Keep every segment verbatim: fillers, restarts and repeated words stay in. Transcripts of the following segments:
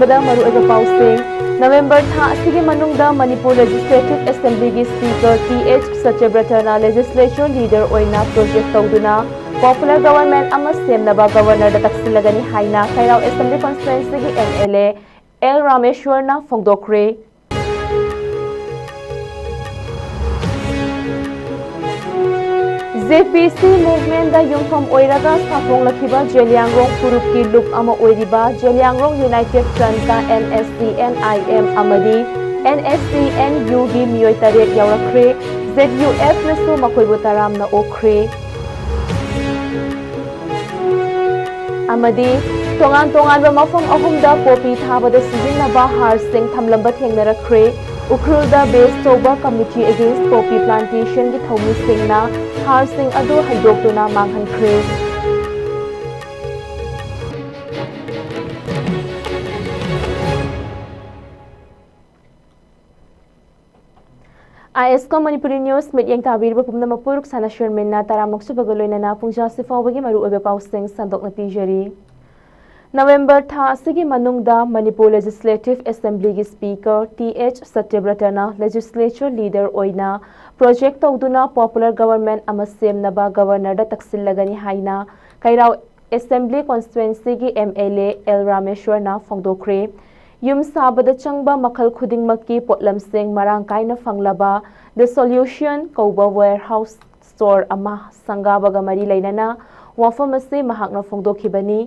ꯕꯗ ꯃꯔꯨꯑꯣꯏꯕ ꯄꯥꯎꯁꯤꯡ꯫ ꯅꯕꯦꯝꯕꯔ ꯊꯥ ꯑꯁꯤꯒꯤ ꯃꯅꯨꯡꯗ ꯃꯅꯤꯄꯨꯔ ꯂꯦꯖꯤꯁꯂꯦꯇꯤꯚ ꯑꯦꯁꯦꯝꯕ꯭ꯂꯤꯒꯤ ꯁ꯭ꯄꯤꯀꯔ ꯇꯤ ꯑꯩꯆ ꯁꯇ꯭ꯌꯕ꯭ꯔꯇꯅ ꯂꯦꯖꯤꯁꯂꯦꯆꯔ ꯂꯤꯗꯔ ꯑꯣꯏꯅ ꯄ꯭ꯔꯣꯖꯦꯛ ꯇꯧꯗꯨꯅ ꯄꯣꯄꯨꯂꯔ ꯒꯕꯔꯟꯃꯦꯟꯠ ꯑꯃ ꯁꯦꯝꯅꯕ ꯒꯕꯔꯅꯔꯗ ꯇꯛꯁꯤꯜꯂꯒꯅꯤ ꯍꯥꯏꯅ ꯀꯩꯔꯥꯎ ꯑꯦꯁꯦꯝꯕ꯭ꯂꯤ ꯀꯣꯟꯁꯇꯤꯇ꯭ꯋꯦꯟꯁꯤꯒꯤ ꯑꯦꯝ ꯑꯦꯜ ꯑꯦ ꯑꯦꯜ ꯔꯥꯃꯦꯁ꯭ꯋꯔꯅ ꯐꯣꯡꯗꯣꯛꯈ꯭ꯔꯦ꯫ ꯖꯦ ꯄꯤ ꯁꯤ ꯃꯨꯚꯃꯦꯟꯠꯗ ꯌꯨꯝꯐꯝ ꯑꯣꯏꯔꯒ ꯁꯥꯐꯣꯡꯂꯛꯈꯤꯕ ꯖꯦꯂꯤꯌꯥꯡꯔꯣꯡ ꯐꯨꯔꯨꯞꯀꯤ ꯂꯨꯞ ꯑꯃ ꯑꯣꯏꯔꯤꯕ Zeliangrong United ꯐ꯭ꯔꯟꯠꯇ N S C N I M ꯑꯃꯗꯤ ꯑꯦꯟ ꯑꯦꯁ ꯁꯤ ꯑꯦꯟ ꯌꯨꯒꯤ ꯃꯤꯑꯣꯏ ꯇꯔꯦꯠ ꯌꯥꯎꯔꯛꯈ꯭ꯔꯦ꯫ ꯖꯦꯗ ꯌꯨ ꯑꯦꯐꯅꯁꯨ ꯃꯈꯣꯏꯕꯨ ꯇꯔꯥꯝꯅ ꯑꯣꯛꯈ꯭ꯔꯦ꯫ ꯑꯃꯗꯤ ꯇꯣꯉꯥꯟ ꯇꯣꯉꯥꯟꯕ ꯃꯐꯝ ꯑꯍꯨꯝꯗ ꯄꯣꯄꯤ ꯊꯥꯕꯗ ꯁꯤꯖꯤꯟꯅꯕ ꯍꯥꯔꯁꯤꯡ ꯊꯝꯂꯝꯕ ꯊꯦꯡꯅꯔꯛꯈ꯭ꯔꯦ꯫ ꯎꯈ꯭ꯔꯨꯜꯗ ꯕꯦꯁ ꯇꯧꯕ ꯀꯃꯤꯇꯤ ꯑꯦꯒꯦꯟꯁ ꯄꯣꯄꯤ ꯄ꯭ꯂꯥꯟꯇꯦꯁꯟꯒꯤ ꯊꯧꯃꯤꯁꯤꯡꯅ ꯍꯥꯔꯁꯤꯡ ꯑꯗꯨ ꯍꯩꯗꯣꯛꯇꯨꯅ ꯃꯥꯡꯍꯟꯈ꯭ꯔꯦ꯫ ꯑꯥꯏ ꯑꯦꯁ ꯀꯣ ꯃꯅꯤꯄꯨꯔꯤ ꯅ꯭ꯌꯨꯁ ꯃꯤꯠꯌꯦꯡ ꯇꯥꯕꯤꯔꯤꯕ ꯄꯨꯝꯅꯃꯛꯄꯨ ꯔꯨꯛꯁꯥꯅꯥ ꯁꯔꯃꯤꯟꯅ ꯇꯔꯥꯃꯨꯛ ꯁꯨꯕꯒ ꯂꯣꯏꯅꯅ ꯄꯨꯡꯖꯥꯁꯤ ꯐꯥꯎꯕꯒꯤ ꯃꯔꯨꯑꯣꯏꯕ ꯄꯥꯎꯁꯤꯡ ꯁꯟꯗꯣꯛꯅ ꯄꯤꯖꯔꯤ꯫ ꯅꯕꯦꯝꯕꯔ ꯊꯥ ꯑꯁꯤꯒꯤ ꯃꯅꯨꯡꯗ ꯃꯅꯤꯄꯨꯔ ꯂꯦꯖꯤꯁꯂꯦꯇꯤꯚ ꯑꯦꯁꯦꯝꯕ꯭ꯂꯤꯒꯤ ꯁ꯭ꯄꯤꯀꯔ ꯇꯤ ꯑꯩꯆ ꯁꯇ꯭ꯌꯕ꯭ꯔꯇꯅ ꯂꯦꯖꯤꯁꯂꯦꯆꯔ ꯂꯤꯗꯔ ꯑꯣꯏꯅ ꯄ꯭ꯔꯣꯖꯦꯛ ꯇꯧꯗꯨꯅ ꯄꯣꯄꯨꯂꯔ ꯒꯕꯔꯟꯃꯦꯟꯠ ꯑꯃ ꯁꯦꯝꯅꯕ ꯒꯕꯔꯅꯔꯗ ꯇꯛꯁꯤꯜꯂꯒꯅꯤ ꯍꯥꯏꯅ ꯀꯩꯔꯥꯎ ꯑꯦꯁꯦꯝꯕ꯭ꯂꯤ ꯀꯣꯟꯁꯇꯤꯇ꯭ꯋꯦꯟꯁꯤꯒꯤ ꯑꯦꯝ ꯑꯦꯜ ꯑꯦ ꯑꯦꯜ ꯔꯥꯃꯦꯁ꯭ꯋꯔꯅ ꯐꯣꯡꯗꯣꯛꯈ꯭ꯔꯦ꯫ ꯌꯨꯝ ꯁꯥꯕꯗ ꯆꯪꯕ ꯃꯈꯜ ꯈꯨꯗꯤꯡꯃꯛꯀꯤ ꯄꯣꯠꯂꯝꯁꯤꯡ ꯃꯔꯥꯡ ꯀꯥꯏꯅ ꯐꯪꯂꯕ ꯗ ꯁꯣꯂ꯭ꯌꯨꯁꯟ ꯀꯧꯕ ꯋꯦꯌꯔꯍꯥꯎꯁ ꯁ꯭ꯇꯣꯔ ꯑꯃ ꯁꯪꯒꯥꯕꯒ ꯃꯔꯤ ꯂꯩꯅꯅ ꯋꯥꯐꯝ ꯑꯁꯤ ꯃꯍꯥꯛꯅ ꯐꯣꯡꯗꯣꯛꯈꯤꯕꯅꯤ꯫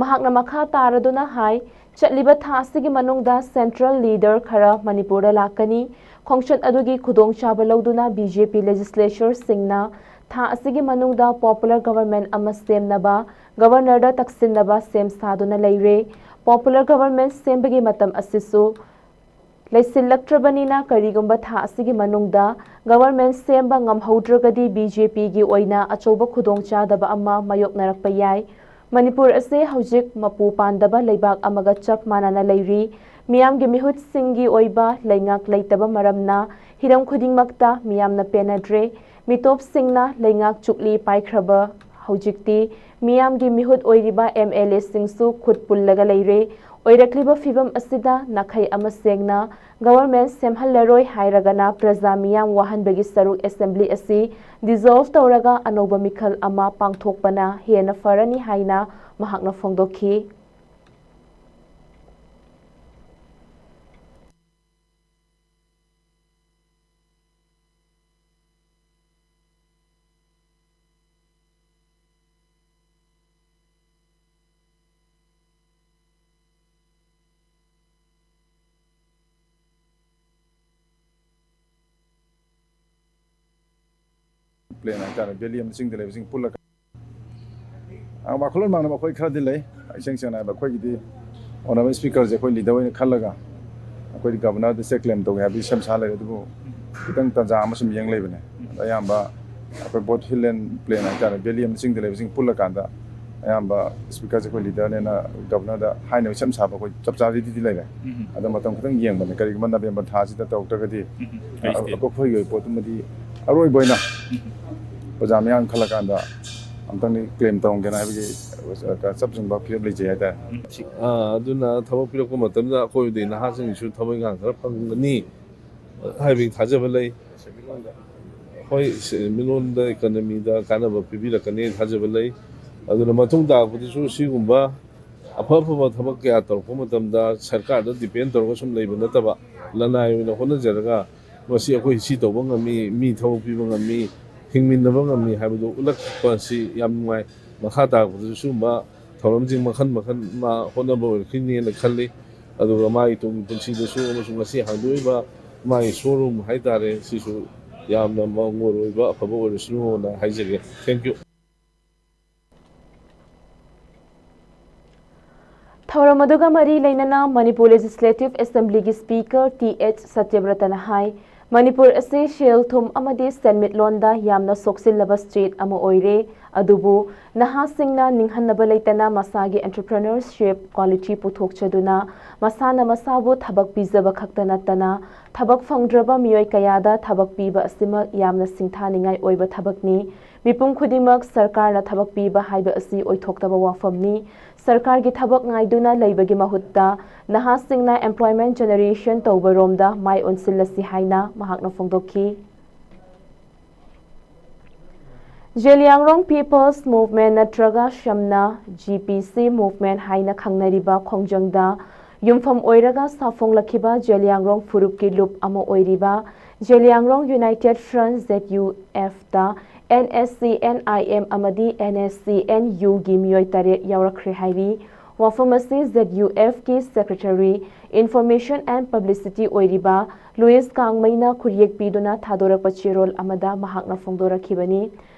ꯃꯍꯥꯛꯅ ꯃꯈꯥ ꯇꯥꯔꯗꯨꯅ ꯍꯥꯏ, ꯆꯠꯂꯤꯕ ꯊꯥ ꯑꯁꯤꯒꯤ ꯃꯅꯨꯡꯗ ꯁꯦꯟꯇ꯭ꯔꯦꯜ ꯂꯤꯗꯔ ꯈꯔ ꯃꯅꯤꯄꯨꯔꯗ ꯂꯥꯛꯀꯅꯤ꯫ ꯈꯣꯡꯆꯠ ꯑꯗꯨꯒꯤ ꯈꯨꯗꯣꯡꯆꯥꯕ ꯂꯧꯗꯨꯅ ꯕꯤ ꯖꯦ ꯄꯤ ꯂꯦꯖꯤꯁꯂꯦꯆꯔꯁꯤꯡꯅ ꯊꯥ ꯑꯁꯤꯒꯤ ꯃꯅꯨꯡꯗ ꯄꯣꯄꯨꯂꯔ ꯒꯕꯔꯟꯃꯦꯟꯠ ꯑꯃ ꯁꯦꯝꯅꯕ ꯒꯕꯔꯅꯔꯗ ꯇꯛꯁꯤꯟꯅꯕ ꯁꯦꯝ ꯁꯥꯗꯨꯅ ꯂꯩꯔꯦ꯫ ꯄꯣꯄꯨꯂꯔ ꯒꯕꯔꯟꯃꯦꯟꯠ ꯁꯦꯝꯕꯒꯤ ꯃꯇꯝ ꯑꯁꯤꯁꯨ ꯂꯩꯁꯤꯜꯂꯛꯇ꯭ꯔꯕꯅꯤꯅ, ꯀꯔꯤꯒꯨꯝꯕ ꯊꯥ ꯑꯁꯤꯒꯤ ꯃꯅꯨꯡꯗ ꯒꯕꯔꯟꯃꯦꯟꯠ ꯁꯦꯝꯕ ꯉꯝꯍꯧꯗ꯭ꯔꯒꯗꯤ ꯕꯤ ꯖꯦ ꯄꯤꯒꯤ ꯑꯣꯏꯅ ꯑꯆꯧꯕ ꯈꯨꯗꯣꯡꯆꯥꯗꯕ ꯑꯃ ꯃꯥꯌꯣꯛꯅꯔꯛꯄ ꯌꯥꯏ꯫ ꯃꯅꯤꯄꯨꯔ ꯑꯁꯤ ꯍꯧꯖꯤꯛ ꯃꯄꯨ ꯄꯥꯟꯗꯕ ꯂꯩꯕꯥꯛ ꯑꯃꯒ ꯆꯞ ꯃꯥꯟꯅꯅ ꯂꯩꯔꯤ꯫ ꯃꯤꯌꯥꯝꯒꯤ ꯃꯤꯍꯨꯠꯁꯤꯡꯒꯤ ꯑꯣꯏꯕ ꯂꯩꯉꯥꯛ ꯂꯩꯇꯕ ꯃꯔꯝꯅ ꯍꯤꯔꯝ ꯈꯨꯗꯤꯡꯃꯛꯇ ꯃꯤꯌꯥꯝꯅ ꯄꯦꯟꯅꯗ꯭ꯔꯦ꯫ ꯃꯤꯇꯣꯞꯁꯤꯡꯅ ꯂꯩꯉꯥꯛ ꯆꯨꯛꯂꯤ ꯄꯥꯏꯈ꯭ꯔꯕ ꯍꯧꯖꯤꯛꯇꯤ ꯃꯤꯌꯥꯝꯒꯤ ꯃꯤꯍꯨꯠ ꯑꯣꯏꯔꯤꯕ ꯑꯦꯝ ꯑꯦꯜ ꯑꯦꯁꯤꯡꯁꯨ ꯈꯨꯠ ꯄꯨꯜꯂꯒ ꯂꯩꯔꯦ꯫ ꯑꯣꯏꯔꯛꯂꯤꯕ ꯐꯤꯚꯝ ꯑꯁꯤꯗ ꯅꯥꯈꯩ ꯑꯃ ꯁꯦꯡꯅ ꯒꯚꯔꯟꯃꯦꯟꯠ ꯁꯦꯝꯍꯜꯂꯔꯣꯏ ꯍꯥꯏꯔꯒꯅ ꯄ꯭ꯔꯖꯥ ꯃꯤꯌꯥꯝ ꯋꯥꯍꯟꯕꯒꯤ ꯁꯔꯨꯛ ꯑꯦꯁꯦꯝꯕ꯭ꯂꯤ ꯑꯁꯤ ꯗꯤꯖꯣꯜꯚ ꯇꯧꯔꯒ ꯑꯅꯧꯕ ꯃꯤꯈꯜ ꯑꯃ ꯄꯥꯡꯊꯣꯛꯄꯅ ꯍꯦꯟꯅ ꯐꯔꯅꯤ ꯍꯥꯏꯅ ꯃꯍꯥꯛꯅ ꯐꯣꯡꯗꯣꯛꯈꯤ꯫ ꯄ꯭ꯂꯦꯟ ꯍꯥꯏꯇꯥꯔꯦ, ꯚꯦꯂꯤ ꯑꯃ ꯆꯤꯡꯗ ꯂꯩꯕꯁꯤꯡ ꯄꯨꯜꯂꯒ, ꯑ, ꯋꯥꯈꯜꯂꯣꯟ ꯃꯥꯟꯅꯕ ꯑꯩꯈꯣꯏ ꯈꯔꯗꯤ ꯂꯩ꯫ ꯏꯁꯦꯡ ꯁꯦꯡꯅ ꯍꯥꯏꯕ, ꯑꯩꯈꯣꯏꯒꯤꯗꯤ ꯑꯣꯅꯔꯦꯕꯜ ꯁ꯭ꯄꯤꯀꯔꯁꯦ ꯑꯩꯈꯣꯏ ꯂꯤꯗꯔ ꯑꯣꯏꯅ ꯈꯜꯂꯒ ꯑꯩꯈꯣꯏꯗꯤ ꯒꯚꯔꯅꯔꯗ ꯆꯦꯛ ꯀ꯭ꯂꯦꯝ ꯇꯧꯒꯦ ꯍꯥꯏꯕꯗꯤ ꯁꯦꯝ ꯁꯥ ꯂꯩꯔꯦ, ꯑꯗꯨꯕꯨ ꯈꯤꯇꯪ ꯇꯥꯟꯖꯥ ꯑꯃ ꯁꯨꯝ ꯌꯦꯡ ꯂꯩꯕꯅꯦ꯫ ꯑꯗ ꯑꯌꯥꯝꯕ ꯑꯩꯈꯣꯏ ꯕꯣꯠ ꯍꯤꯜ ꯑꯦꯟ ꯄ꯭ꯂꯦꯟ ꯍꯥꯏꯇꯥꯔꯦ, ꯚꯦꯂꯤ ꯑꯃ ꯆꯤꯡꯗ ꯂꯩꯕꯁꯤꯡ ꯄꯨꯜꯂꯀꯥꯟꯗ ꯑꯌꯥꯝꯕ ꯁ꯭ꯄꯤꯀꯔꯁꯦ ꯑꯩꯈꯣꯏ ꯂꯤꯗꯔꯅꯦꯅ ꯒꯚꯔꯅꯔꯗ ꯍꯥꯏꯅꯕ ꯁꯦꯝ ꯁꯥꯕ ꯑꯩꯈꯣꯏ ꯆꯞ ꯆꯥꯕꯤꯗꯤ ꯂꯩꯔꯦ꯫ ꯎꯝ꯫ ꯑꯗꯣ ꯃꯇꯝ ꯈꯤꯇꯪ ꯌꯦꯡꯕꯅꯦ, ꯀꯔꯤꯒꯨꯝꯕ ꯅꯕꯦꯝꯕꯔ ꯊꯥꯁꯤꯗ ꯇꯧꯔꯛꯇ꯭ꯔꯒꯗꯤ ꯎꯝ꯫ ꯀꯩ ꯁ꯭ꯇꯦꯠ? ꯑꯩꯈꯣꯏꯒꯤ ꯑꯣꯏꯕ ꯄꯣꯠꯇꯨꯃꯗꯤ ꯑꯔꯣꯏꯕ ꯑꯣꯏꯅ ꯎꯝ꯫ ꯄ꯭ꯔꯖꯥ ꯃꯤꯌꯥꯝ ꯈꯜꯂꯀꯥꯟꯗ ꯑꯝꯇꯪꯗꯤ ꯀ꯭ꯂꯦꯝ ꯇꯧꯔꯝꯒꯦꯅ ꯍꯥꯏꯕꯒꯤ ꯆꯞ ꯆꯨꯝꯕ ꯐꯤꯔꯦꯞ ꯂꯩꯖꯩ ꯍꯥꯏꯇꯥꯔꯦ꯫ ꯑꯥ, ꯑꯗꯨꯅ ꯊꯕꯛ ꯄꯤꯔꯛꯄ ꯃꯇꯝꯗ ꯑꯩꯈꯣꯏꯗꯤ ꯅꯍꯥꯁꯤꯡꯁꯨ ꯊꯕꯛ ꯏꯪꯈꯥꯡ ꯈꯔ ꯐꯪꯒꯅꯤ ꯍꯥꯏꯕꯒꯤ ꯊꯥꯖꯕ ꯂꯩ꯫ ꯍꯣꯏ, ꯁꯦꯟꯃꯤꯠꯂꯣꯟꯗ, ꯏꯀꯣꯅꯣꯃꯤꯗ ꯀꯥꯟꯅꯕ ꯄꯤꯕꯤꯔꯛꯀꯅꯤ ꯊꯥꯖꯕ ꯂꯩ꯫ ꯑꯗꯨꯅ ꯃꯇꯨꯡ ꯇꯥꯔꯛꯄꯗꯁꯨ ꯁꯤꯒꯨꯝꯕ ꯑꯐ ꯑꯐꯕ ꯊꯕꯛ ꯀꯌꯥ ꯇꯧꯔꯛꯄ ꯃꯇꯝꯗ ꯁꯔꯀꯥꯔꯗ ꯗꯤꯄꯦꯟ ꯇꯧꯔꯒ ꯁꯨꯝ ꯂꯩꯕ ꯅꯠꯇꯕ, ꯂꯅꯥꯏ ꯑꯣꯏꯅ ꯍꯣꯠꯅꯖꯔꯒ ꯃꯁꯤ ꯑꯩꯈꯣꯏ ꯁꯤ ꯇꯧꯕ ꯉꯝꯃꯤ, ꯃꯤ ꯊꯕꯛ ꯄꯤꯕ ꯉꯝꯃꯤ, ꯍꯤꯡꯃꯤꯟꯅꯕ ꯉꯝꯃꯤ ꯍꯥꯏꯕꯗꯨ ꯎꯠꯂꯛꯄ ꯑꯁꯤ ꯌꯥꯝ ꯅꯨꯡꯉꯥꯏ꯫ ꯃꯈꯥ ꯇꯥꯔꯛꯄꯗꯁꯨ ꯁꯤꯒꯨꯝꯕ ꯊꯧꯔꯝꯁꯤꯡ ꯃꯈꯜ ꯃꯈꯜ ꯃꯥ ꯍꯣꯠꯅꯕ ꯑꯣꯏꯔꯛꯈꯤꯅꯦꯅ ꯈꯜꯂꯤ꯫ ꯑꯗꯨꯒ ꯃꯥꯒꯤ ꯇꯨꯡꯒꯤ ꯄꯨꯟꯁꯤꯗꯁꯨ ꯑꯃꯁꯨꯡ ꯉꯁꯤ ꯍꯥꯡꯗꯣꯛꯏꯕ ꯃꯥꯒꯤ ꯁꯣꯔꯨꯝ ꯍꯥꯏꯇꯥꯔꯦ, ꯁꯤꯁꯨ ꯌꯥꯝꯅ ꯃꯪꯒꯣꯜ ꯑꯣꯏꯕ ꯑꯐꯕ ꯑꯣꯏꯔꯁꯅꯨꯅ ꯍꯥꯏꯖꯒꯦ꯫ Thank you꯫ ꯊꯧꯔꯝ ꯑꯗꯨꯒ ꯃꯔꯤ ꯂꯩꯅꯅ ꯃꯅꯤꯄꯨꯔ ꯂꯦꯖꯤꯁꯂꯦꯇꯤꯚ ꯑꯦꯁꯦꯝꯕ꯭ꯂꯤꯒꯤ ꯁ꯭ꯄꯤꯀꯔ ꯇꯤ ꯑꯩꯆ ꯁꯇ꯭ꯌꯕ꯭ꯔꯇꯅ ꯍꯥꯏ, ꯃꯅꯤꯄꯨꯔ ꯑꯁꯤ ꯁꯦꯜ ꯊꯨꯝ ꯑꯃꯗꯤ ꯁꯦꯟꯃꯤꯠꯂꯣꯟꯗ ꯌꯥꯝꯅ ꯁꯣꯛꯆꯤꯜꯂꯕ ꯁ꯭ꯇꯦꯠ ꯑꯃ ꯑꯣꯏꯔꯦ, ꯑꯗꯨꯕꯨ ꯅꯍꯥꯁꯤꯡꯅ ꯅꯤꯡꯍꯟꯅꯕ ꯂꯩꯇꯅ ꯃꯁꯥꯒꯤ ꯑꯦꯟꯇꯔꯄ꯭ꯔꯦꯅꯔꯁꯤꯞ ꯀ꯭ꯋꯥꯂꯤꯇꯤ ꯄꯨꯊꯣꯛꯆꯗꯨꯅ ꯃꯁꯥꯅ ꯃꯁꯥꯕꯨ ꯊꯕꯛ ꯄꯤꯖꯕ ꯈꯛꯇ ꯅꯠꯇꯅ ꯊꯕꯛ ꯐꯪꯗ꯭ꯔꯕ ꯃꯤꯑꯣꯏ ꯀꯌꯥꯗ ꯊꯕꯛ ꯄꯤꯕ ꯑꯁꯤꯃꯛ ꯌꯥꯝꯅ ꯁꯤꯡꯊꯥꯅꯤꯡꯉꯥꯏ ꯑꯣꯏꯕ ꯊꯕꯛꯅꯤ꯫ ꯃꯤꯄꯨꯝ ꯈꯨꯗꯤꯡꯃꯛ ꯁꯔꯀꯥꯔꯅ ꯊꯕꯛ ꯄꯤꯕ ꯍꯥꯏꯕ ꯑꯁꯤ ꯑꯣꯏꯊꯣꯛꯇꯕ ꯋꯥꯐꯝꯅꯤ꯫ ꯁꯔꯀꯥꯔꯒꯤ ꯊꯕꯛ ꯉꯥꯏꯗꯨꯅ ꯂꯩꯕꯒꯤ ꯃꯍꯨꯠꯇ ꯅꯍꯥꯁꯤꯡꯅ employment generation ꯇꯧꯕꯔꯣꯝꯗ ꯃꯥꯏ ꯑꯣꯟꯁꯤꯜꯂꯁꯤ ꯍꯥꯏꯅ ꯃꯍꯥꯛꯅ ꯐꯣꯡꯗꯣꯛꯈꯤ꯫ ꯖꯦꯂꯤꯌꯥꯡꯔꯣꯡ People's Movement ꯅꯠꯇ꯭ꯔꯒ ꯁꯝꯅ G P C Movement ꯍꯥꯏꯅ ꯈꯪꯅꯔꯤꯕ ꯈꯣꯡꯖꯪꯗ ꯌꯨꯝꯐꯝ ꯑꯣꯏꯔꯒ ꯁꯥꯐꯣꯡꯂꯛꯈꯤꯕ ꯖꯦꯂꯤꯌꯥꯡꯔꯣꯡ ꯐꯨꯔꯨꯞꯀꯤ ꯂꯨꯞ ꯑꯃ ꯑꯣꯏꯔꯤꯕ Zeliangrong United Front, Z U F ꯇ N S C N I M ꯑꯃꯗꯤ N S C N U ꯒꯤ ꯃꯤꯑꯣꯏ ꯇꯔꯦꯠ ꯌꯥꯎꯔꯛꯈ꯭ꯔꯦ ꯍꯥꯏꯔꯤ꯫ ꯋꯥꯐꯝ ꯑꯁꯤ Z U F ꯀꯤ Secretary, Information and Publicity ꯑꯣꯏꯔꯤꯕ ꯂꯨꯏꯁ ꯀꯥꯡꯃꯩꯅ ꯈꯨꯠꯌꯦꯛ ꯄꯤꯗꯨꯅ ꯊꯥꯗꯣꯔꯛꯄ ꯆꯦꯔꯣꯜ ꯑꯃꯗ ꯃꯍꯥꯛꯅ ꯐꯣꯡꯗꯣꯔꯛꯈꯤꯕꯅꯤ꯫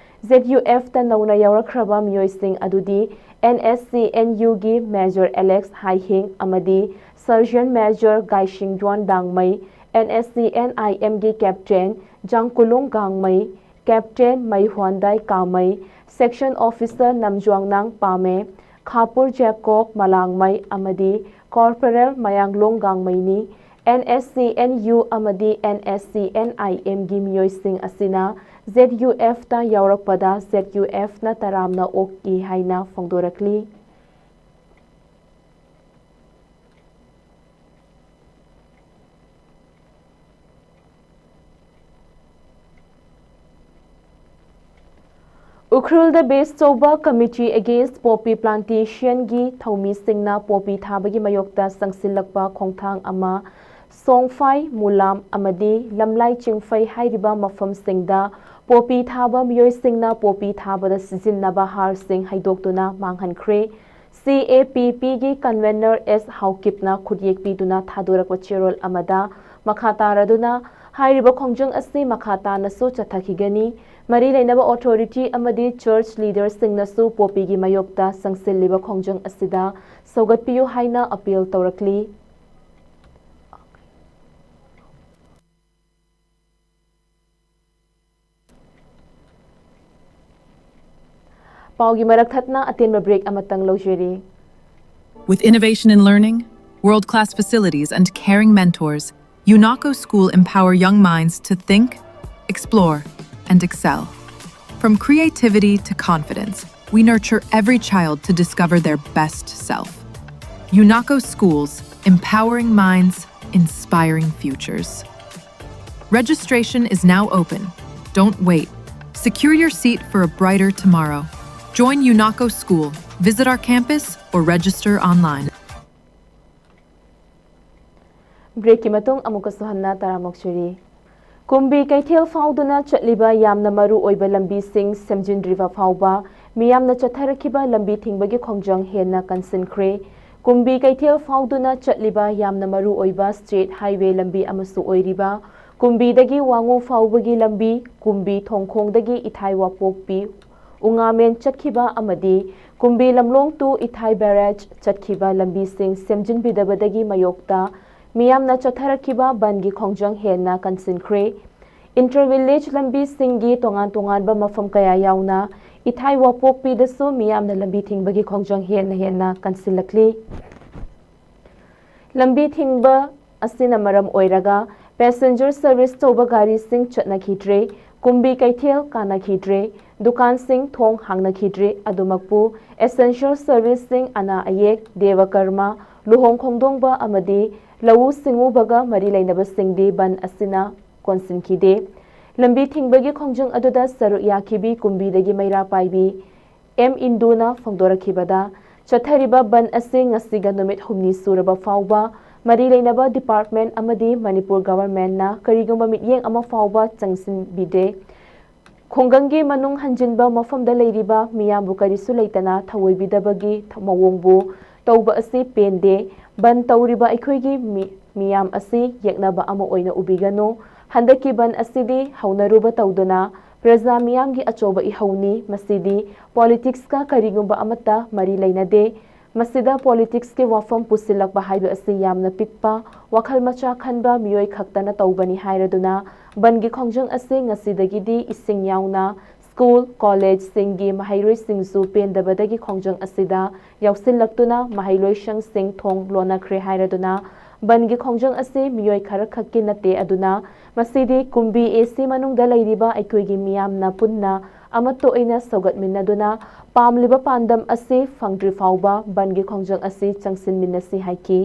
Z U F ꯇ ꯅꯧꯅ ꯌꯥꯎꯔꯛꯈ꯭ꯔꯕ ꯃꯤꯑꯣꯏꯁꯤꯡ ꯑꯗꯨꯗꯤ N S C N U ꯒꯤ Major Alex ꯍꯥꯏꯍꯤꯡ ꯑꯃꯗꯤ Sergeant Major ꯒꯥꯏꯁꯤꯡꯗꯣꯟ ꯗꯥꯡꯃꯩ, N S C N I M ꯒꯤ Captain ꯖꯥꯡꯀꯨꯂꯨꯡ ꯒꯥꯡꯃꯩ, Captain ꯃꯩꯍꯣꯟꯗꯥꯏ ꯀꯥꯃꯩ, Section Officer ꯅꯝꯖ꯭ꯋꯥꯡꯅꯥꯡ ꯄꯥꯃꯦ, ꯈꯥꯄꯨꯔ ꯖꯦꯀꯣꯕ ꯃꯂꯥꯡꯃꯩ ꯑꯃꯗꯤ Corporal ꯃꯌꯥꯡꯂꯣꯡ ꯒꯥꯡꯃꯩꯅꯤ꯫ N S C N U ꯑꯃꯗꯤ N S C N I M ꯒꯤ ꯃꯤꯑꯣꯏꯁꯤꯡ ꯑꯁꯤꯅ Z U F ꯇ ꯌꯥꯎꯔꯛꯄꯗ Z U F ꯅ ꯇꯔꯥꯝꯅ ꯑꯣꯛꯏ ꯍꯥꯏꯅ ꯐꯣꯡꯗꯣꯔꯛꯂꯤ꯫ ꯎꯈ꯭ꯔꯨꯜꯗ ꯕꯦꯁ ꯆꯧꯕ Committee Against Poppy Plantation ꯒꯤ ꯊꯧꯃꯤꯁꯤꯡꯅ ꯄꯣꯄꯤ ꯊꯥꯕꯒꯤ ꯃꯥꯌꯣꯛꯇ ꯆꯪꯁꯤꯜꯂꯛꯄ ꯈꯣꯡꯊꯥꯡ ꯑꯃ ꯁꯣꯡꯐꯥꯏ ꯃꯨꯂꯥꯝ ꯑꯃꯗꯤ ꯂꯝꯂꯥꯏ ꯆꯤꯡꯐꯩ ꯍꯥꯏꯔꯤꯕ ꯃꯐꯝꯁꯤꯡꯗ ꯄꯣꯄꯤ ꯊꯥꯕ ꯃꯤꯑꯣꯏꯁꯤꯡꯅ ꯄꯣꯄꯤ ꯊꯥꯕꯗ ꯁꯤꯖꯤꯟꯅꯕ ꯍꯥꯔꯁꯤꯡ ꯍꯩꯗꯣꯛꯇꯨꯅ ꯃꯥꯡꯍꯟꯈ꯭ꯔꯦ꯫ C A P P ꯒꯤ Convener S ꯍꯥꯎꯀꯤꯞꯅ ꯈꯨꯠꯌꯦꯛ ꯄꯤꯗꯨꯅ ꯊꯥꯗꯣꯔꯛꯄ ꯆꯦꯔꯣꯜ ꯑꯃꯗ ꯃꯈꯥ ꯇꯥꯔꯗꯨꯅ ꯍꯥꯏꯔꯤꯕ ꯈꯣꯡꯖꯪ ꯑꯁꯤ ꯃꯈꯥ ꯇꯥꯅꯁꯨ ꯆꯠꯊꯈꯤꯒꯅꯤ꯫ ꯃꯔꯤ ꯂꯩꯅꯕ authority ꯑꯃꯗꯤ church leaderꯁꯤꯡꯅꯁꯨ ꯄꯣꯄꯤꯒꯤ ꯃꯥꯌꯣꯛꯇ ꯆꯪꯁꯤꯜꯂꯤꯕ ꯈꯣꯡꯖꯪ ꯑꯁꯤꯗ ꯁꯧꯒꯠꯄꯤꯌꯨ ꯍꯥꯏꯅ appeal ꯇꯧꯔꯛꯂꯤ꯫ ꯄꯥꯎꯒꯤ ꯃꯔꯛ ꯊꯠꯅ ꯑꯇꯦꯟꯕ break ꯑꯃꯇꯪ ꯂꯧꯖꯔꯤ꯫ With innovation in learning, world-class facilities, and caring mentors, UNACO School empower young minds to think, explore, and excel. From creativity to confidence, we nurture every child to discover their best self. UNACO Schools, empowering minds, inspiring futures. Registration is now open. Don't wait. Secure your seat for a brighter tomorrow. Join UNACO School. Visit our campus or register online. ꯕ꯭ꯔꯦꯛꯀꯤ ꯃꯇꯨꯡ ꯑꯃꯨꯛꯀꯁꯨ ꯍꯟꯅ ꯇꯔꯥꯃꯨꯛ ꯁꯨꯔꯤ꯫ ꯀꯨꯝꯕꯤ ꯀꯩꯊꯦꯜ ꯐꯥꯎꯗꯨꯅ ꯆꯠꯂꯤꯕ ꯌꯥꯝꯅ ꯃꯔꯨ ꯑꯣꯏꯕ ꯂꯝꯕꯤꯁꯤꯡ ꯁꯦꯝꯖꯤꯟꯗ꯭ꯔꯤꯕ ꯐꯥꯎꯕ ꯃꯤꯌꯥꯝꯅ ꯆꯠꯊꯔꯛꯈꯤꯕ ꯂꯝꯕꯤ ꯊꯤꯡꯕꯒꯤ ꯈꯣꯡꯖꯪ ꯍꯦꯟꯅ ꯀꯟꯁꯤꯟꯈ꯭ꯔꯦ꯫ ꯀꯨꯝꯕꯤ ꯀꯩꯊꯦꯜ ꯐꯥꯎꯗꯨꯅ ꯆꯠꯂꯤꯕ ꯌꯥꯝꯅ ꯃꯔꯨ ꯑꯣꯏꯕ ꯁ꯭ꯇꯦꯠ ꯍꯥꯏꯋꯦ ꯂꯝꯕꯤ ꯑꯃꯁꯨ ꯑꯣꯏꯔꯤꯕ ꯀꯨꯝꯕꯤꯗꯒꯤ ꯋꯥꯉꯨ ꯐꯥꯎꯕꯒꯤ ꯂꯝꯕꯤ, ꯀꯨꯝꯕꯤ ꯊꯣꯡꯈꯣꯡꯗꯒꯤ ꯏꯊꯥꯏ ꯋꯥꯄꯣꯛꯄꯤ ꯎꯉꯥꯃꯦꯟ ꯆꯠꯈꯤꯕ ꯑꯃꯗꯤ ꯀꯨꯝꯕꯤ ꯂꯝꯂꯣꯡ to ꯏꯊꯥꯏ ꯕꯦꯔꯦꯖ ꯆꯠꯈꯤꯕ ꯂꯝꯕꯤꯁꯤꯡ ꯁꯦꯝꯖꯤꯟꯕꯤꯗꯕꯗꯒꯤ ꯃꯥꯌꯣꯛꯇ ꯃꯤꯌꯥꯝꯅ ꯆꯠꯊꯔꯛꯈꯤꯕ ꯕꯟꯒꯤ ꯈꯣꯡꯖꯪ ꯍꯦꯟꯅ ꯀꯟꯁꯤꯟꯈ꯭ꯔꯦ꯫ ꯏꯟꯇꯔ ꯚꯤꯂꯦꯖ ꯂꯝꯕꯤꯁꯤꯡꯒꯤ ꯇꯣꯉꯥꯟ ꯇꯣꯉꯥꯟꯕ ꯃꯐꯝ ꯀꯌꯥ ꯌꯥꯎꯅ ꯏꯊꯥꯏ ꯋꯥꯄꯣꯛꯄꯤꯗꯁꯨ ꯃꯤꯌꯥꯝꯅ ꯂꯝꯕꯤ ꯊꯤꯡꯕꯒꯤ ꯈꯣꯡꯖꯪ ꯍꯦꯟꯅ ꯍꯦꯟꯅ ꯀꯟꯁꯤꯜꯂꯛꯂꯤ꯫ ꯂꯝꯕꯤ ꯊꯤꯡꯕ ꯑꯁꯤꯅ ꯃꯔꯝ ꯑꯣꯏꯔꯒ ꯄꯦꯁꯦꯟꯖꯔ ꯁꯔꯚꯤꯁ ꯇꯧꯕ ꯒꯥꯔꯤꯁꯤꯡ ꯆꯠꯅꯈꯤꯗ꯭ꯔꯦ, ꯀꯨꯝꯕꯤ ꯀꯩꯊꯦꯜ ꯀꯥꯅꯈꯤꯗ꯭ꯔꯦ, ꯗꯨꯀꯥꯟꯁꯤꯡ ꯊꯣꯡ ꯍꯥꯡꯅꯈꯤꯗ꯭ꯔꯦ꯫ ꯑꯗꯨꯃꯛꯄꯨ ꯑꯦꯁꯦꯟꯁꯤꯌꯦꯜ ꯁꯔꯚꯤꯁꯁꯤꯡ, ꯑꯅꯥ ꯑꯌꯦꯛ, ꯗꯦꯕ ꯀꯔꯃ, ꯂꯨꯍꯣꯡ ꯈꯣꯡꯗꯣꯡꯕ ꯑꯃꯗꯤ ꯂꯧꯎ ꯁꯤꯡꯎꯕꯒ ꯃꯔꯤ ꯂꯩꯅꯕꯁꯤꯡꯗꯤ ꯕꯟ ꯑꯁꯤꯅ ꯀꯣꯟꯁꯤꯟꯈꯤꯗꯦ꯫ ꯂꯝꯕꯤ ꯊꯤꯡꯕꯒꯤ ꯈꯣꯡꯖꯪ ꯑꯗꯨꯗ ꯁꯔꯨꯛ ꯌꯥꯈꯤꯕꯤ ꯀꯨꯝꯕꯤꯗꯒꯤ ꯃꯩꯔꯥ ꯄꯥꯏꯕꯤ ꯑꯦꯝ ꯏꯟꯗꯨꯅ ꯐꯣꯡꯗꯣꯔꯛꯈꯤꯕꯗ, ꯆꯠꯊꯔꯤꯕ ꯕꯟ ꯑꯁꯤ ꯉꯁꯤꯒ ꯅꯨꯃꯤꯠ ꯍꯨꯝꯅꯤ ꯁꯨꯔꯕ ꯐꯥꯎꯕ ꯃꯔꯤ ꯂꯩꯅꯕ ꯗꯤꯄꯥꯔꯠꯃꯦꯟ ꯑꯃꯗꯤ ꯃꯅꯤꯄꯨꯔ ꯒꯚꯔꯟꯃꯦꯟꯠꯅ ꯀꯔꯤꯒꯨꯝꯕ ꯃꯤꯠꯌꯦꯡ ꯑꯃ ꯐꯥꯎꯕ ꯆꯪꯁꯤꯟꯕꯤꯗꯦ꯫ ꯈꯨꯡꯒꯪꯒꯤ ꯃꯅꯨꯡ ꯍꯟꯖꯤꯟꯕ ꯃꯐꯝꯗ ꯂꯩꯔꯤꯕ ꯃꯤꯌꯥꯝꯕꯨ ꯀꯔꯤꯁꯨ ꯂꯩꯇꯅ ꯊꯑꯣꯏꯕꯤꯗꯕꯒꯤ ꯃꯑꯣꯡꯕꯨ ꯇꯧꯕ ꯑꯁꯤ ꯄꯦꯟꯗꯦ꯫ ꯕꯟ ꯇꯧꯔꯤꯕ ꯑꯩꯈꯣꯏꯒꯤ ꯃꯤ-, ꯃꯤꯌꯥꯝ ꯑꯁꯤ ꯌꯦꯛꯅꯕ ꯑꯃ ꯑꯣꯏꯅ ꯎꯕꯤꯒꯅꯨ꯫ ꯍꯟꯗꯛꯀꯤ ꯕꯟ ꯑꯁꯤꯗꯤ ꯍꯧꯅꯔꯨꯕ ꯇꯧꯗꯨꯅ ꯄ꯭ꯔꯖꯥ ꯃꯤꯌꯥꯝꯒꯤ ꯑꯆꯧꯕ ꯏꯍꯧꯅꯤ꯫ ꯃꯁꯤꯗꯤ ꯄꯣꯂꯤꯇꯤꯛꯁꯀ ꯀꯔꯤꯒꯨꯝꯕ ꯑꯃꯠꯇ ꯃꯔꯤ ꯂꯩꯅꯗꯦ꯫ ꯃꯁꯤꯗ ꯄꯣꯂꯤꯇꯤꯛꯁꯀꯤ ꯋꯥꯐꯝ ꯄꯨꯁꯤꯜꯂꯛꯄ ꯍꯥꯏꯕ ꯑꯁꯤ ꯌꯥꯝꯅ ꯄꯤꯛꯄ, ꯋꯥꯈꯜ ꯃꯆꯥ ꯈꯟꯕ ꯃꯤꯑꯣꯏ ꯈꯛꯇꯅ ꯇꯧꯕꯅꯤ ꯍꯥꯏꯔꯗꯨꯅ ꯕꯟꯒꯤ ꯈꯣꯡꯖꯪ ꯑꯁꯤ ꯉꯁꯤꯗꯒꯤꯗꯤ ꯏꯁꯤꯡ ꯌꯥꯎꯅ ꯁ꯭ꯀꯨꯜ, ꯀꯣꯂꯦꯖꯁꯤꯡꯒꯤ ꯃꯍꯩꯔꯣꯏꯁꯤꯡꯁꯨ ꯄꯦꯟꯗꯕꯗꯒꯤ ꯈꯣꯡꯖꯪ ꯑꯁꯤꯗ ꯌꯥꯎꯁꯤꯜꯂꯛꯇꯨꯅ ꯃꯍꯩꯂꯣꯏꯁꯪꯁꯤꯡ ꯊꯣꯡ ꯂꯣꯟꯅꯈ꯭ꯔꯦ ꯍꯥꯏꯔꯗꯨꯅ ꯕꯟꯒꯤ ꯈꯣꯡꯖꯪ ꯑꯁꯤ ꯃꯤꯑꯣꯏ ꯈꯔꯈꯛꯀꯤ ꯅꯠꯇꯦ, ꯑꯗꯨꯅ ꯃꯁꯤꯗꯤ ꯀꯨꯝꯕꯤ ꯑꯦ ꯁꯤ ꯃꯅꯨꯡꯗ ꯂꯩꯔꯤꯕ ꯑꯩꯈꯣꯏꯒꯤ ꯃꯤꯌꯥꯝꯅ ꯄꯨꯟꯅ ꯑꯃꯠꯇ ꯑꯣꯏꯅ ꯁꯧꯒꯠꯃꯤꯟꯅꯗꯨꯅ ꯄꯥꯝꯂꯤꯕ ꯄꯥꯟꯗꯝ ꯑꯁꯤ ꯐꯪꯗ꯭ꯔꯤ ꯐꯥꯎꯕ ꯕꯟꯒꯤ ꯈꯣꯡꯖꯪ ꯑꯁꯤ ꯆꯪꯁꯤꯟꯃꯤꯟꯅꯁꯤ ꯍꯥꯏꯈꯤ꯫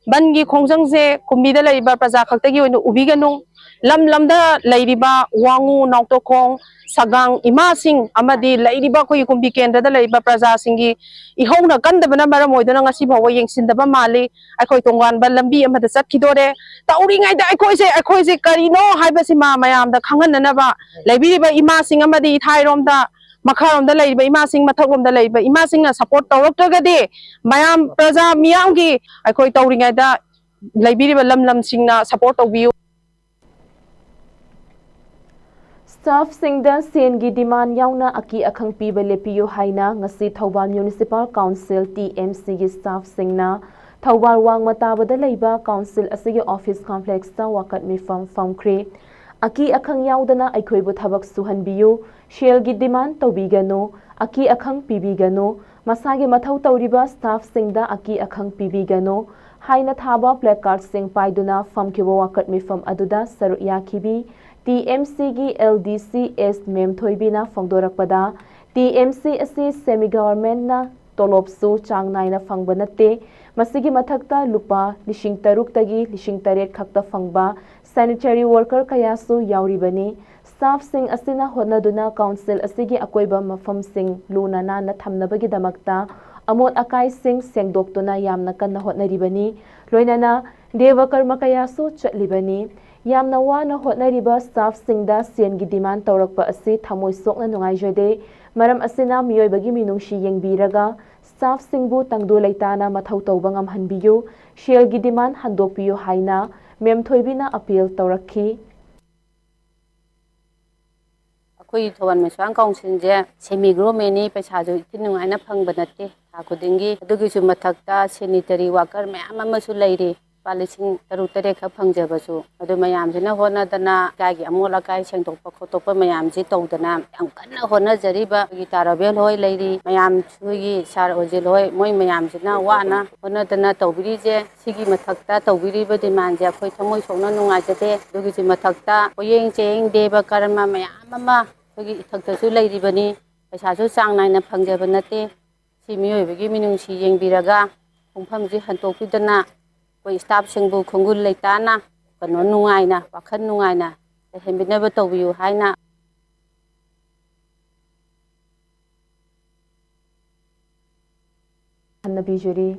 ꯕꯟꯒꯤ ꯈꯣꯡꯖꯪꯁꯦ ꯀꯨꯝꯕꯤꯗ ꯂꯩꯔꯤꯕ ꯄ꯭ꯔꯖꯥ ꯈꯛꯇꯒꯤ ꯑꯣꯏꯅ ꯎꯕꯤꯒꯅꯨ꯫ ꯂꯝ ꯂꯝꯗ ꯂꯩꯔꯤꯕ ꯋꯥꯉꯨ, ꯅꯥꯎꯇꯣꯈꯣꯡ, ꯁꯒꯥꯡ ꯏꯃꯥꯁꯤꯡ ꯑꯃꯗꯤ ꯂꯩꯔꯤꯕ ꯑꯩꯈꯣꯏꯒꯤ ꯀꯨꯝꯕꯤ ꯀꯦꯟꯗ꯭ꯔꯗ ꯂꯩꯔꯤꯕ ꯄ꯭ꯔꯖꯥꯁꯤꯡꯒꯤ ꯏꯍꯧꯅ ꯀꯟꯗꯕꯅ ꯃꯔꯝ ꯑꯣꯏꯗꯨꯅ ꯉꯁꯤ ꯐꯥꯎꯕ ꯌꯦꯡꯁꯤꯟꯗꯕ ꯃꯥꯜꯂꯤ꯫ ꯑꯩꯈꯣꯏ ꯇꯣꯉꯥꯟꯕ ꯂꯝꯕꯤ ꯑꯃꯗ ꯆꯠꯈꯤꯗꯣꯔꯦ꯫ ꯇꯧꯔꯤꯉꯩꯗ ꯑꯩꯈꯣꯏꯁꯦ, ꯑꯩꯈꯣꯏꯁꯦ ꯀꯔꯤꯅꯣ ꯍꯥꯏꯕꯁꯤꯃ ꯃꯌꯥꯝꯗ ꯈꯪꯍꯟꯅꯅꯕ ꯂꯩꯕꯤꯔꯤꯕ ꯏꯃꯥꯁꯤꯡ ꯑꯃꯗꯤ ꯏꯊꯥꯏꯔꯣꯝꯗ, ꯃꯈꯥꯔꯣꯝꯗ ꯂꯩꯔꯤꯕ ꯏꯃꯥꯁꯤꯡ, ꯃꯊꯛꯂꯣꯝꯗ ꯂꯩꯔꯤꯕ ꯏꯃꯥꯁꯤꯡꯅ ꯁꯄꯣꯔꯠ ꯇꯧꯔꯛꯇ꯭ꯔꯒꯗꯤ ꯃꯌꯥꯝ, ꯄ꯭ꯔꯖꯥ ꯃꯤꯌꯥꯝꯒꯤ ꯑꯩꯈꯣꯏ ꯇꯧꯔꯤꯉꯩꯗ ꯂꯩꯕꯤꯔꯤꯕ ꯂꯝ ꯂꯝꯁꯤꯡꯅ ꯁꯄꯣꯔꯠ ꯇꯧꯕꯤꯌꯨ꯫ ꯁ꯭ꯇꯥꯐꯁꯤꯡꯗ ꯁꯦꯟꯒꯤ ꯗꯤꯃꯥꯟ ꯌꯥꯎꯅ ꯑꯀꯤ ꯑꯈꯪ ꯄꯤꯕ ꯂꯦꯞꯄꯤꯌꯨ ꯍꯥꯏꯅ ꯉꯁꯤ Thoubal municipal council, T M ꯁꯤꯒꯤ ꯁ꯭ꯇꯥꯐꯁꯤꯡꯅ ꯊꯧꯕꯥꯜ ꯋꯥꯡꯃ ꯇꯥꯕꯗ ꯂꯩꯕ ꯀꯥꯎꯟꯁꯤꯜ ꯑꯁꯤꯒꯤ ꯑꯣꯐꯤꯁ ꯀꯣꯝꯄ꯭ꯂꯦꯛꯁꯇ ꯋꯥꯀꯠ ꯃꯤꯐꯝ ꯐꯝꯈ꯭ꯔꯦ꯫ ꯑꯀꯤ ꯑꯈꯪ ꯌꯥꯎꯗꯅ ꯑꯩꯈꯣꯏꯕꯨ ꯊꯕꯛ ꯁꯨꯍꯟꯕꯤꯌꯨ, ꯁꯦꯜꯒꯤ ꯗꯤꯃꯥꯟ ꯇꯧꯕꯤꯒꯅꯨ, ꯑꯀꯤ ꯑꯈꯪ ꯄꯤꯕꯤꯒꯅꯨ, ꯃꯁꯥꯒꯤ ꯃꯊꯧ ꯇꯧꯔꯤꯕ ꯁ꯭ꯇꯥꯐꯁꯤꯡꯗ ꯑꯀꯤ ꯑꯈꯪ ꯄꯤꯕꯤꯒꯅꯨ ꯍꯥꯏꯅ ꯊꯥꯕ ꯄ꯭ꯂꯦꯀꯥꯔꯗꯁꯤꯡ ꯄꯥꯏꯗꯨꯅ ꯐꯝꯈꯤꯕ ꯋꯥꯀꯠ ꯃꯤꯐꯝ ꯑꯗꯨꯗ ꯁꯔꯨꯛ ꯌꯥꯈꯤꯕꯤ ꯇꯤ ꯑꯦꯝ ꯁꯤꯒꯤ ꯑꯦꯜ ꯗꯤ C S ꯃꯦꯝꯊꯣꯏꯕꯤꯅ ꯐꯣꯡꯗꯣꯔꯛꯄꯗ, T M C ꯑꯁꯤ ꯁꯦꯃꯤ ꯒꯚꯔꯟꯃꯦꯟꯠꯅ ꯇꯣꯂꯣꯞꯁꯨ ꯆꯥꯡ ꯅꯥꯏꯅ ꯐꯪꯕ ꯅꯠꯇꯦ꯫ ꯃꯁꯤꯒꯤ ꯃꯊꯛꯇ ꯂꯨꯄꯥ ꯂꯤꯁꯤꯡ ꯇꯔꯨꯛꯇꯒꯤ ꯂꯤꯁꯤꯡ ꯇꯔꯦꯠ ꯈꯛꯇ ꯐꯪꯕ ꯁꯦꯅꯤꯇꯔꯤ ꯋꯥꯔꯀꯔ ꯀꯌꯥꯁꯨ ꯌꯥꯎꯔꯤꯕꯅꯤ꯫ ꯁ꯭ꯇꯥꯐꯁꯤꯡ ꯑꯁꯤꯅ ꯍꯣꯠꯅꯗꯨꯅ ꯀꯥꯎꯟꯁꯤꯜ ꯑꯁꯤꯒꯤ ꯑꯀꯣꯏꯕ ꯃꯐꯝꯁꯤꯡ ꯂꯨꯅ ꯅꯥꯟꯅ ꯊꯝꯅꯕꯒꯤꯗꯃꯛꯇ ꯑꯃꯣꯠ ꯑꯀꯥꯏꯁꯤꯡ ꯁꯦꯡꯗꯣꯛꯇꯨꯅ ꯌꯥꯝꯅ ꯀꯟꯅ ꯍꯣꯠꯅꯔꯤꯕꯅꯤ꯫ ꯂꯣꯏꯅꯅ ꯗꯦꯕ ꯀꯔꯃ ꯀꯌꯥꯁꯨ ꯆꯠꯂꯤꯕꯅꯤ꯫ ꯌꯥꯝꯅ ꯋꯥꯅ ꯍꯣꯠꯅꯔꯤꯕ ꯁ꯭ꯇꯥꯐꯁꯤꯡꯗ ꯁꯦꯟꯒꯤ ꯗꯤꯃꯥꯟ ꯇꯧꯔꯛꯄ ꯑꯁꯤ ꯊꯃꯣꯏ ꯁꯣꯛꯅ ꯅꯨꯡꯉꯥꯏꯖꯗꯦ꯫ ꯃꯔꯝ ꯑꯁꯤꯅ ꯃꯤꯑꯣꯏꯕꯒꯤ ꯃꯤꯅꯨꯡꯁꯤ ꯌꯦꯡꯕꯤꯔꯒ ꯁ꯭ꯇꯥꯐꯁꯤꯡꯕꯨ ꯇꯪꯗꯨ ꯂꯩꯇꯥꯅ ꯃꯊꯧ ꯇꯧꯕ ꯉꯝꯍꯟꯕꯤꯌꯨ, ꯁꯦꯜꯒꯤ ꯗꯤꯃꯥꯟ ꯍꯟꯗꯣꯛꯄꯤꯌꯨ ꯍꯥꯏꯅ ꯃꯦꯝ ꯊꯣꯏꯕꯤꯅ ꯑꯄꯤꯜ ꯇꯧꯔꯛꯈꯤ꯫ ꯑꯩꯈꯣꯏꯒꯤ ꯊꯧꯕꯥꯜ ꯃ꯭ꯌꯨꯅꯤꯁꯤꯄꯥꯜ ꯀꯥꯎꯟꯁꯤꯜꯁꯦ ꯁꯦꯃꯤ ꯒꯣꯔꯃꯦꯟꯅꯤ, ꯄꯩꯁꯥꯁꯨ ꯏꯊꯤ ꯅꯨꯡꯉꯥꯏꯅ ꯐꯪꯕ ꯅꯠꯇꯦ ꯊꯥ ꯈꯨꯗꯤꯡꯒꯤ꯫ ꯑꯗꯨꯒꯤꯁꯨ ꯃꯊꯛꯇ ꯁꯦꯅꯤꯇꯔꯤ ꯋꯥꯀꯔ ꯃꯌꯥꯝ ꯑꯃꯁꯨ ꯂꯩꯔꯤ꯫ ꯂꯨꯄꯥ ꯂꯤꯁꯤꯡ ꯇꯔꯨꯛ ꯇꯔꯦꯠ ꯈꯛ ꯐꯪꯖꯕꯁꯨ, ꯑꯗꯨ ꯃꯌꯥꯝꯁꯤꯅ ꯍꯣꯠꯅꯗꯅ ꯂꯩꯀꯥꯏꯒꯤ ꯑꯃꯣꯠ ꯑꯀꯥꯏ ꯁꯦꯡꯗꯣꯛꯄ ꯈꯣꯠꯇꯣꯛꯄ ꯃꯌꯥꯝꯁꯤ ꯇꯧꯗꯅ ꯌꯥꯝ ꯀꯟꯅ ꯍꯣꯠꯅꯖꯔꯤꯕ ꯑꯩꯈꯣꯏꯒꯤ ꯇꯥ ꯔꯣꯕꯦꯜ ꯍꯣꯏ ꯂꯩꯔꯤ, ꯃꯌꯥꯝ ꯑꯩꯈꯣꯏꯒꯤ ꯁꯥꯔ ꯑꯣꯖꯤꯜ ꯍꯣꯏ, ꯃꯣꯏ ꯃꯌꯥꯝꯁꯤꯅ ꯋꯥꯅ ꯍꯣꯠꯅꯗꯅ ꯇꯧꯕꯤꯔꯤꯁꯦ꯫ ꯁꯤꯒꯤ ꯃꯊꯛꯇ ꯇꯧꯕꯤꯔꯤꯕ demandꯁꯦ ꯑꯩꯈꯣꯏ ꯊꯃꯣꯏ ꯁꯣꯛꯅ ꯅꯨꯡꯉꯥꯏꯖꯗꯦ꯫ ꯑꯗꯨꯒꯤꯁꯨ ꯃꯊꯛꯇ ꯄꯣꯌꯦꯡ ꯆꯦꯌꯦꯡ ꯗꯦꯕ ꯀꯔꯃ ꯃꯌꯥꯝ ꯑꯃ ꯑꯩꯈꯣꯏꯒꯤ ꯏꯊꯛꯇꯁꯨ ꯂꯩꯔꯤꯕꯅꯤ꯫ ꯄꯩꯁꯥꯁꯨ ꯆꯥꯡ ꯅꯥꯏꯅ ꯐꯪꯖꯕ ꯅꯠꯇꯦ꯫ ꯁꯤ ꯃꯤꯑꯣꯏꯕꯒꯤ ꯃꯤꯅꯨꯡꯁꯤ ꯌꯦꯡꯕꯤꯔꯒ ꯄꯨꯡꯐꯝꯁꯤ ꯍꯟꯇꯣꯛꯄꯤꯗꯅ ꯑꯩꯈꯣꯏ staffꯁꯤꯡꯕꯨ ꯈꯣꯡꯒꯨꯜ ꯂꯩꯇꯥꯅ ꯀꯩꯅꯣ ꯅꯨꯡꯉꯥꯏꯅ, ꯋꯥꯈꯜ ꯅꯨꯡꯉꯥꯏꯅ ꯂꯩꯍꯟꯕꯤꯅꯕ ꯇꯧꯕꯤꯌꯨ ꯍꯥꯏꯅ ꯈꯟꯅꯕꯤꯖꯔꯤ꯫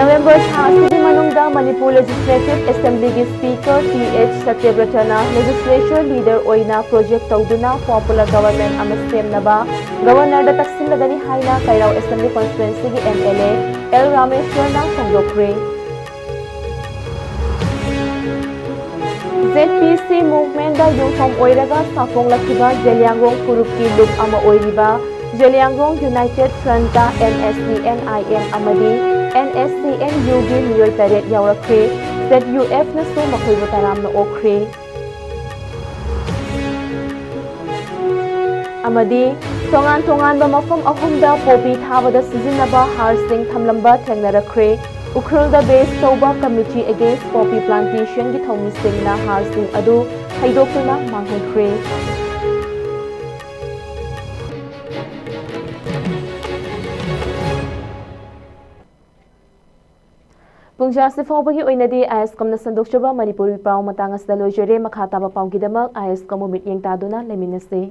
ꯅꯕꯦꯝꯕꯔ ꯊꯥ ꯑꯁꯤꯒꯤ ꯃꯅꯨꯡꯗ ꯃꯅꯤꯄꯨꯔ Legislative Assemblyꯒꯤ Speaker ꯇꯤ ꯑꯩꯆ ꯁꯇ꯭ꯌꯕ꯭ꯔꯇꯅ Legislature Leader ꯑꯣꯏꯅ project ꯇꯧꯗꯨꯅ popular government ꯑꯃ ꯁꯦꯝꯅꯕ Governorꯗ ꯇꯛꯁꯤꯜꯂꯒꯅꯤ ꯍꯥꯏꯅ ꯀꯩꯔꯥꯎ Assembly Constituencyꯒꯤ M L A L ꯔꯥꯃꯦꯁ꯭ꯋꯔꯅ ꯐꯣꯡꯗꯣꯛꯈ꯭ꯔꯦ꯫ Z P C movementꯗ ꯌꯨꯝꯐꯝ ꯑꯣꯏꯔꯒ ꯁꯥꯐꯣꯡꯂꯛꯈꯤꯕ ꯖꯦꯂꯤꯌꯥꯡꯔꯣꯡ ꯐꯨꯔꯨꯞꯀꯤ ꯂꯨꯞ ꯑꯃ ꯑꯣꯏꯔꯤꯕ Zeliangrong United Frontꯇ N S C N I M ꯑꯃꯗꯤ N S C N Uꯒꯤ ꯃꯤꯑꯣꯏ ꯇꯔꯦꯠ ꯌꯥꯎꯔꯛꯈ꯭ꯔꯦ꯫ Z U Fꯅꯁꯨ ꯃꯈꯣꯏꯕꯨ ꯇꯔꯥꯝꯅ ꯑꯣꯛꯈ꯭ꯔꯦ꯫ ꯑꯃꯗꯤ ꯇꯣꯉꯥꯟ ꯇꯣꯉꯥꯟꯕ ꯃꯐꯝ ꯑꯍꯨꯝꯗ poppy ꯊꯥꯕꯗ ꯁꯤꯖꯤꯟꯅꯕ ꯍꯥꯔꯁꯤꯡ ꯊꯝꯂꯝꯕ ꯊꯦꯡꯅꯔꯛꯈ꯭ꯔꯦ꯫ ꯎꯈ꯭ꯔꯨꯜꯗ base ꯇꯧꯕ Committee Against Poppy Plantationꯒꯤ ꯊꯧꯃꯤꯁꯤꯡꯅ ꯍꯥꯔꯁꯤꯡ ꯑꯗꯨ ꯍꯩꯗꯣꯛꯇꯨꯅ ꯃꯥꯡꯍꯟꯈ꯭ꯔꯦ꯫ ꯄꯨꯡꯖꯥꯁꯤ ꯐꯥꯎꯕꯒꯤ ꯑꯣꯏꯅꯗꯤ ISCOMꯅ ꯁꯟꯗꯣꯛꯆꯕ ꯃꯅꯤꯄꯨꯔꯤ ꯄꯥꯎ ꯃꯇꯥꯡ ꯑꯁꯤꯗ ꯂꯣꯏꯖꯔꯦ꯫ ꯃꯈꯥ ꯇꯥꯕ ꯄꯥꯎꯒꯤꯗꯃꯛ ISCOMꯕꯨ ꯃꯤꯠꯌꯦꯡ ꯇꯥꯗꯨꯅ ꯂꯩꯃꯤꯟꯅꯁꯤ꯫